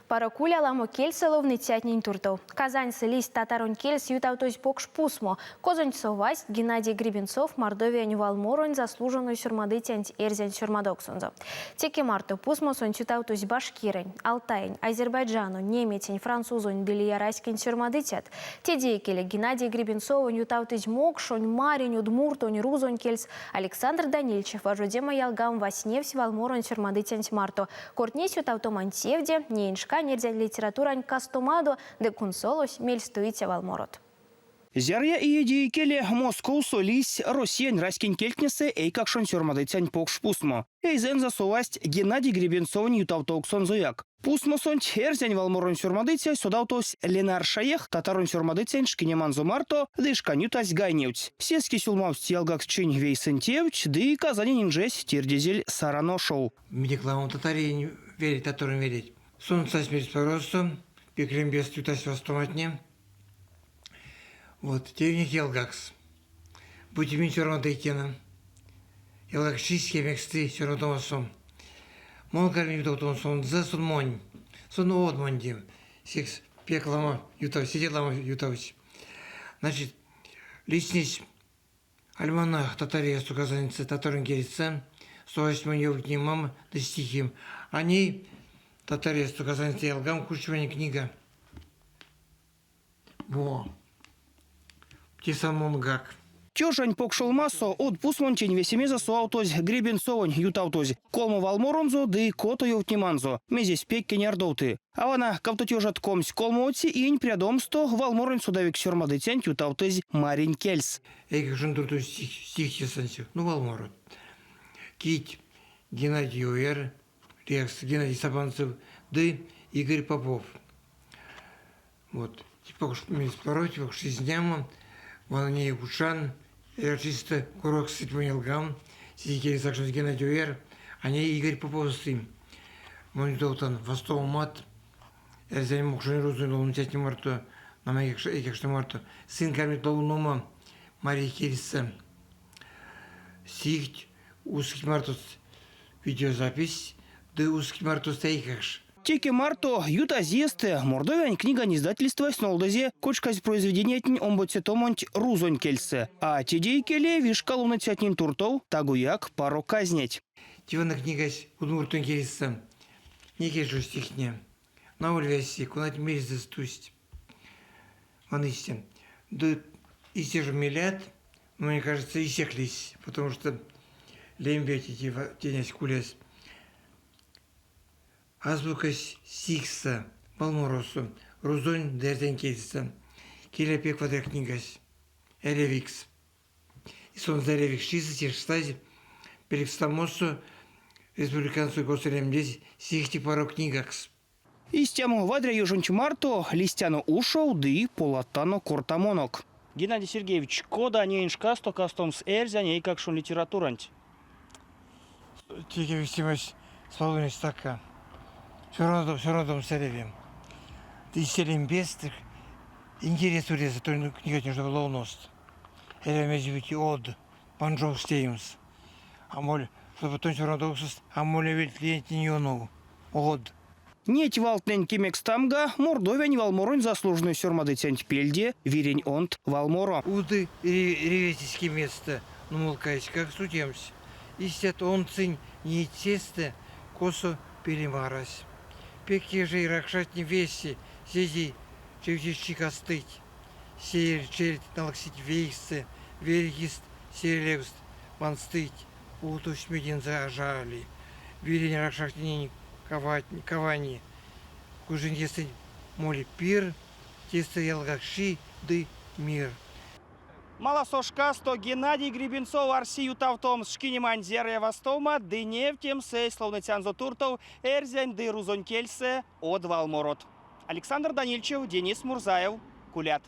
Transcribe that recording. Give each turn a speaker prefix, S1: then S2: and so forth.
S1: Паро куля ламо кельсэ ловныцятнень туртов. Казаньсэ лиссь татаронь кельс ютавтозь покш пусмо, козонь совасть Геннадий Гребенцов Мордовиянь валморонь заслуженной сёрмадыцянть эрзянь сёрмадовксонзо. Теке марто пусмосонть ютавтозь башкирэнь, алтаень, азербайджанонь, немецень, французонь ды лия раськень сёрмадыцят. Теде икеле Геннадий Гребенцовонь ютавтызь мокшонь, маринь, удмуртонь, рузонь кельс. Александр Данильчев важодема ялгам вастневсь валморонь сёрмадыцянть марто. Кортнесь ютавтомань тевде, неень шкань эрзянь литературань кастомадо ды кунсолось мельстуиця валморот.
S2: Зярыя иеде икеле Московсо лиссь Россиянь раськень кельтнесэ эйкакшонь сёрмадыцянь покш пусмо. Эйзэнзэ совасть Геннадий Гребенцовонь ютавтовксонзояк. Пусмосонть эрзянь валморонь сёрмадыцясь содавтовсь Ленар Шаех татаронь сёрмадыцянть шкинеманзо марто ды шкань ютазь гайневтсь. Сеске сюлмавсть ялгаксчинь вейсэнь тевть ды Казанень инжесь тердезель Саран ошов.
S3: Минек ламо татаринь велеть, татаронь велеть. Сон сась мельспаросо, пек лембест ютасть вастоматне. Вот, теевинек ялгакс. Бути минь сёрмадыйтяно, ялгаксчись кемексты сёрмадомасо. Мон карминь ютавтомо сонзэ, сон монь. Сон од монь Секс пек ламо ютавсь, седе ламо ютавсь. Значит, лиснесь Альманах Татариясто Казаньсэ татаронь кельсэ, совасть монь ёвтнемам ды стихем. А ней Татариясто Казаньсэ ялгам кучмань книга. Во. Те монгак.
S2: Тёжань покшолмасо од пусмонтень весемезэ совавтозь Гребенцовонь ютавтозь колмо валморонзо ды кото ёвтнеманзо, мезесь пек кенярдовты. А вана кавто тёжат 23 иень прядомсто валморонь содавикс сёрмадыцянть ютавтызь маринь кельс.
S3: Эйкакшонь туртов стихть сынсь, ну, валморот. Кить Геннадий Юер, Рекс, Геннадий Сабанцев ды Игорь Попов. Вот. Типа мельспаро, типа изнямо, вана ней учан, артисты курок сыть ялгам, сидикеле сакшнось Геннадий Юер, а ней Игорь Попов сын. Монь ютавтан вастовомат, эрзянь мокшонь рузонь ловныцятне марто, нама эйкакштне марто. Сын кармить ловномо Мария кельсэ. Стихть, ускить мартост видеозапись ды ускить мартост эйкакш.
S2: Теке марто ютазь Мордовиянь книгань издательствась нолдызе кочказь произведениятнень омбоце томонть рузонь кельсэ. А теде икеле вишка ловныцятнень туртов тагояк паро казнеть.
S3: Те книгась удмуртонь кельсэ. Некий жо стихтне. Науль весе, конат мельзэ тусть. Ванысте. Ды истя же мелят, мне кажется, иссеклись, потому что лембе тенясь кулясь. Азбукась стихсэ, валморосо, рузонь ды эрзянь кельсэ. Келя пек вадря книгась. Эрявикс. И сонзэ эрявиксчизэ тешкстазь пелькстамосо республиканской госэлемдезь сехте паро книгакс.
S2: Истямо вадря ёжонть марто листяно ушов ды поладтано кортамонок. Геннадий Сергеевич, кода неень шкасто кастомс эрзянь эйкакшонь литературанть?
S3: Теке весемесь свалонь стака. Сёрмадомс эряви. Ды селембест интерес улезэ тонь книгатне, чтобы ловност. Эряви бути од, панжовкс теемс. А моль, чтобы тонь сёрмадовксост а молевельть лиятнень ёнов. Од.
S2: Неть валтнэнь кемекстамга Мордовиянь валморонь заслуженной сёрмадыцянть пельде вирень онт валморо.
S3: Уды реветесь кеместэ, нумолкаськак судемс. Истят онт сынь неить сестэ, косо пелема арась. Пек кежей ракшатне весе седей чевтечи кастыть. Сеель черть налксить вейсэ, верьгизт сеелевст ванстыть, утось медензэ а жали. Вирень ракшатнень кавани. Кужинесэнть моли пир, тесэ ялгакши ды мир.
S2: Маласо шкасто Геннадий Гребенцов арси ютавтомс шкинемань зярыя вастома ды невтемс эсь ловныцянзо туртов эрзянь ды рузонь кельсэ од валморот. Александр Данильчев, Денис Мурзаев, Кулят.